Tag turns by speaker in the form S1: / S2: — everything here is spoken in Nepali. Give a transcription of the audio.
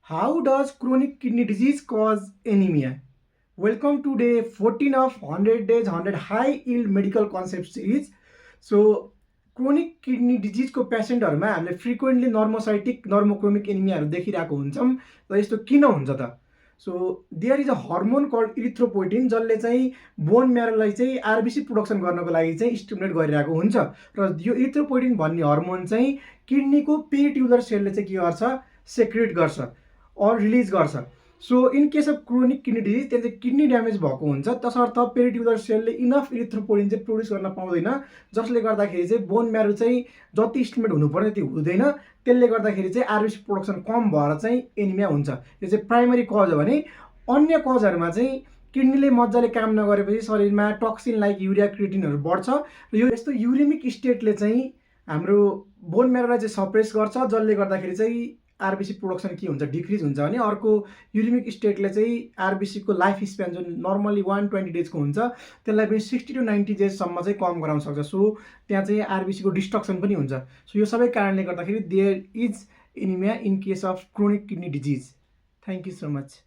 S1: How does chronic kidney disease cause anemia? Welcome to day 14 of 100 days 100 high yield medical concept series. So chronic kidney डिजिजको पेसेन्टहरूमा हामीले फ्रिक्वेन्टली नर्मोसाइटिक नर्मोक्रोमिक एनिमियाहरू देखिरहेको हुन्छौँ र यस्तो किन हुन्छ त? So there is a hormone called erythropoietin जसले चाहिँ बोन म्यारोलाई चाहिँ आरबिसी प्रोडक्सन गर्नको लागि चाहिँ स्टिमुलेट गरिरहेको हुन्छ र यो इरिथ्रोपोइटिन भन्ने हर्मोन चाहिँ किडनीको पेरिट्युलर सेलले चाहिँ के गर्छ सेक्रेट गर्छ अर रिलिज गर्छ। So in case of chronic kidney disease त्यहाँ चाहिँ किडनी ड्यामेज भएको हुन्छ तसर्थ पेरिट्युलर सेलले इनफ इरिथ्रोपोइटिन चाहिँ प्रोड्युस गर्न पाउँदैन जसले गर्दाखेरि चाहिँ बोन म्यारो चाहिँ जति स्टिमुलेट हुनुपर्ने त्यो हुँदैन। त्यसले गर्दाखेरि चाहिँ आरबिसी प्रोडक्सन कम भएर चाहिँ एनिमिया हुन्छ। यो चाहिँ प्राइमरी कज हो भने अन्य कजहरूमा चाहिँ किडनीले मजाले काम नगरेपछि शरीरमा टक्सिन लाइक युरिया क्रिएटिनहरू बढ्छ र यो यस्तो युरेमिक स्टेटले चाहिँ हाम्रो बोन म्यारोलाई चाहिँ सप्रेस गर्छ जसले गर्दाखेरि चाहिँ आरबिसी प्रोडक्सन के हुन्छ डिक्रिज हुन्छ भने अर्को युरिमिक स्टेटले चाहिँ आरबिसीको लाइफ स्प्यान जुन नर्मली 120 डेजको हुन्छ त्यसलाई पनि 60 to 90 डेजसम्म चाहिँ कम गराउन सक्छ। सो त्यहाँ चाहिँ आरबिसीको डिस्ट्रक्सन पनि हुन्छ। सो यो सबै कारणले गर्दाखेरि there is anaemia in case of chronic kidney disease. Thank you so much.